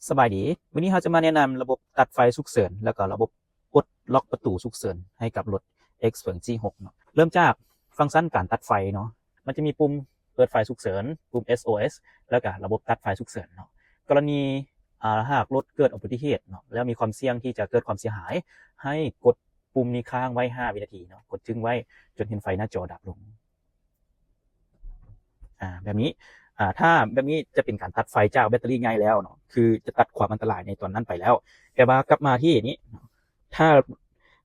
ສະບາຍດີ, ມື້ນີ້ເຮົາຈະມາແນະນຳລະບົບຕັດໄຟສຸກເສີນ ແລ້ວກໍລະບົບປົດລັອກປະຕູສຸກເສີນໃຫ້ກັບລົດ Xpeng ຊີຫົກເນາະ. ເລີ່ມຈາກຟັງຊັນການຕັດໄຟເນາະ, ມັນຈະມີປຸ່ມເປີດໄຟສຸກເສີນ, ປຸ່ມ ເອສ ໂອ ເອສ ແລ້ວກໍລະບົບຕັດໄຟສຸກເສີນເນາະ. ກໍລະນີ ອາ ຫາກລົດເກີດອຸບັດຕິເຫດເນາະ ແລ້ວມີຄວາມສ່ຽງທີ່ຈະເກີດຄວາມເສຍຫາຍ, ໃຫ້ກົດປຸ່ມນີ້ຄ້າງໄວ້ຫ້າວິນາທີເນາະ, ກົດຈຶ້ງໄວ້ຈົນເຫັນໄຟໜ້າຈໍດັບລົງ. ອາ ແບບນີ້ ອາ ຖ້າແບບນີ້ຈະເປັນການຕັດໄຟຈາກແບັດເຕີຣີໃຫຍ່ແລ້ວເນາະ, ຄືຈະຕັດຄວາມອັນຕະລາຍໃນຕອນນັ້ນໄປແລ້ວ. ແຕ່ວ່າກັບມາທີ່ນີ້, ຖ້າ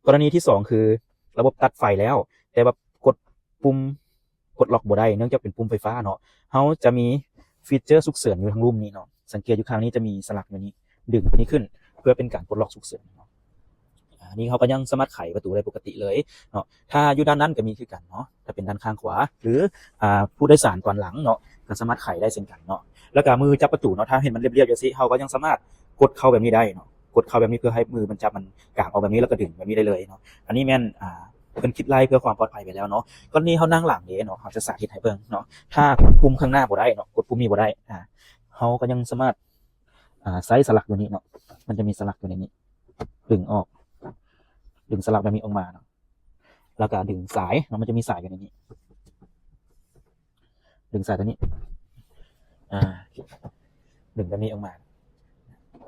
ກໍລະນີທີສອງ ຄືລະບົບຕັດໄຟແລ້ວ ແຕ່ວ່າກົດປຸ່ມປົດລັອກບໍ່ໄດ້ ເນື່ອງຈາກເປັນປຸ່ມໄຟຟ້າເນາະ, ເຮົາຈະມີຟີເຈີສຸກເສີນຢູ່ທາງລຸ່ມນີ້ເນາະ. ສັງເກດຢູ່ຂ້າງນີ້ຈະມີສະຫຼັກຢູ່ນີ້, ດຶງຕົວນີ້ຂຶ້ນເພື່ອເປັນການປົດລັອກສຸກເສີນເນາະ. ອາ ນີ້ເຮົາກໍຍັງສາມາດໄຂປະຕູໄດ້ປົກກະຕິເລີຍເນາະ. ຖ້າຢູ່ດ້ານນັ້ນກໍມີຄືກັນເນາະ, ຖ້າເປັນດ້ານຂ້າງຂວາ ຫຼື ອາ ຜູ້ໂດຍສານຕອນຫຼັງເນາະ ກໍສາມາດໄຂໄດ້ເຊັ່ນກັນເນາະ. ແລ້ວກໍມືຈັບປະຕູເນາະ, ຖ້າເຫັນມັນລຽບໆຈັ່ງຊີ້ ເຮົາກໍຍັງສາມາດກົດເຂົ້າແບບນີ້ໄດ້ເນາະ, ກົດເຂົ້າແບບນີ້ເພື່ອໃຫ້ມືມັນຈັບມັນກາງອອກແບບນີ້ ແລ້ວກໍດຶງແບບນີ້ໄດ້ເລີຍເນາະ. ອັນນີ້ແມ່ນ ອາ ເພິ່ນຄິດໄລ່ເພື່ອຄວາມປອດໄພໄປແລ້ວເນາະ. ກໍລະນີເຮົານັ່ງຫຼັງເດ້ເນາະ, ເຮົາຈະສາທິດໃຫ້ເບິ່ງເນາະ. ຖ້າກົດປຸ່ມຂ້າງໜ້າບໍ່ໄດ້ເນາະ, ກົດປຸ່ມນີ້ບໍ່ໄດ້ ອາ ເຮົາກໍຍັງສາມາດ ອາ ໃຊ້ສະຫຼັກຢູ່ນີ້ເນາະ, ມັນຈະມີສະຫຼັກຢູ່ໃນນີ້, ດຶງອອກ, ດຶງສະຫຼັກແບບນີ້ອອກມາເນາະ, ແລ້ວກໍດຶງສາຍເນາະ, ມັນຈະມີສາຍຢູ່ໃນນີ້, ດຶງສາຍຕົວນີ້ ອາ ດຶງແບບນີ້ອອກມາ,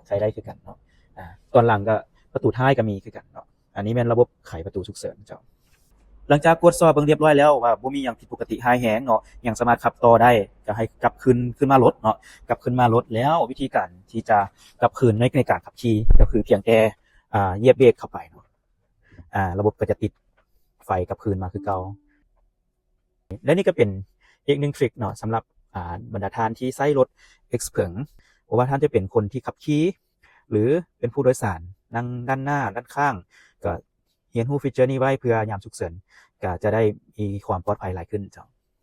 ໃຊ້ໄດ້ຄືກັນເນາະ. ອາ ຕອນຫຼັງກໍປະຕູທ້າຍກໍມີຄືກັນເນາະ. ອັນນີ້ແມ່ນລະບົບໄຂປະຕູສຸກເສີນເຈົ້າ. ຫຼັງຈາກກວດສອບເບິ່ງລຽບລ້ອຍແລ້ວວ່າບໍ່ມີຫຍັງຜິດປົກກະຕິຮ້າຍແຮງເນາະ, ຍັງສາມາດຂັບຕໍ່ໄດ້, ກໍໃຫ້ກັບຄືນ ຂຶ້ນມາລົດເນາະ, ກັບຄືນມາລົດ. ແລ້ວວິທີການທີ່ຈະກັບຄືນໃນ ໃນການຂັບຂີ່ ກໍຄືພຽງແຕ່ ອາ ຢຽບເບຣກເຂົ້າໄປເນາະ, ອາ ລະບົບກໍຈະຕິດໄຟກັບຄືນມາຄືເກົ່າ. ແລະນີ້ກໍເປັນອີກໜຶ່ງທຣິກເນາະ ສຳລັບ ອາ ບັນດາທ່ານທີ່ໃຊ້ລົດ Xpeng, ບໍ່ວ່າທ່ານຈະເປັນຄົນທີ່ຂັບຂີ່ ຫຼື ເປັນຜູ້ໂດຍສານນັ່ງດ້ານໜ້າ ດ້ານຂ້າງ, ກໍຮຽນຮູ້ຟີເຈີນີ້ໄວ້ເພື່ອຍາມສຸກເສີນ ກໍຈະໄດ້ມີຄວາມປອດໄພຫຼາຍຂຶ້ນເຈົ້າ.